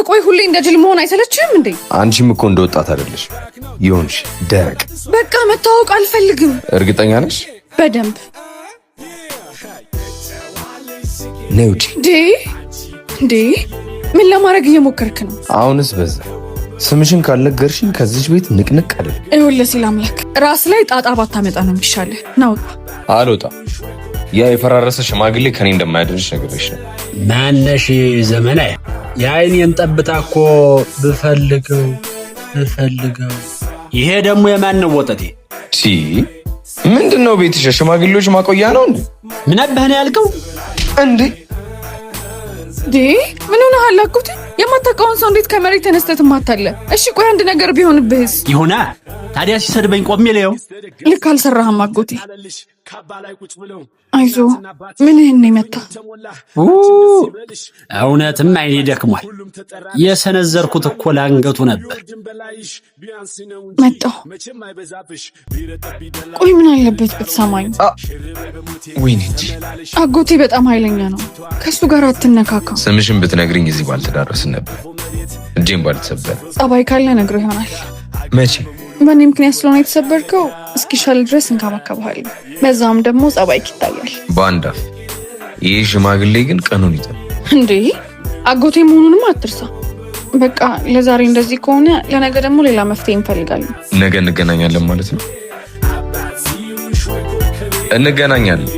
ቆይ ሁሌ እንደ ጅል መሆን አይሰለችህም እንዴ? አንቺም እኮ እንደ ወጣት አይደለሽ ይሁንሽ ደረቅ። በቃ መታወቅ አልፈልግም። እርግጠኛ ነሽ? በደንብ። ነይ ውጪ። እንዴ እንዴ፣ ምን ለማድረግ እየሞከርክ ነው? አሁንስ በዛ። ስምሽን ካልነገርሽኝ ከዚች ቤት ንቅንቅ አይደል። ይኸውልህ ሲል አምላክ ራስ ላይ ጣጣ ባታመጣ ነው የሚሻልህ። ናውጣ። አልወጣም። ያ የፈራረሰ ሽማግሌ ከኔ እንደማያድንሽ ነግሬሽ ነው። ማነሽ ዘመናዊ፣ የአይኔን ጠብታ እኮ ብፈልገው ብፈልገው። ይሄ ደግሞ የማን ነው ወጠጤ? ሲ ምንድን ነው ቤትሽ? የሽማግሌዎች ማቆያ ነው እንዴ? ምን አባህ ነው ያልከው? እንዴ እንዴ ምን ሆነሃል አጎቴ? የማታውቀውን ሰው እንዴት ከመሬት ተነስተህ ትማታለህ? እሺ ቆይ አንድ ነገር ቢሆንብህስ? ይሁና ታዲያ ሲሰድበኝ ቆሜ ልየው? ልክ አልሰራህም አጎቴ። አይዞ ምንህን ነው የመታ? እውነትም አይኔ ደክሟል። የሰነዘርኩት እኮ ለአንገቱ ነበር። መጣሁ። ቆይ ምን አለበት ብትሰማኝ? ወይኔ እንጂ አጎቴ በጣም ኃይለኛ ነው። ከእሱ ጋር አትነካካ። ስምሽን ብትነግሪኝ እዚህ ባልተዳረስን ነበር፣ እጄን ባልተሰበረ። ጸባይ ካለ ነግሮ ይሆናል። መቼ? በእኔ ምክንያት ስለሆነ የተሰበርከው እስኪሻል ድረስ እንከባከብሃለሁ። በዛም ደግሞ ጸባይክ ይታያል። በአንድ አፍ። ይህ ሽማግሌ ግን ቀኑን ይጠ እንዴ አጎቴ መሆኑንም አትርሳ። በቃ ለዛሬ እንደዚህ ከሆነ ለነገ ደግሞ ሌላ መፍትሄ እንፈልጋለን። ነገ እንገናኛለን ማለት ነው። እንገናኛለን።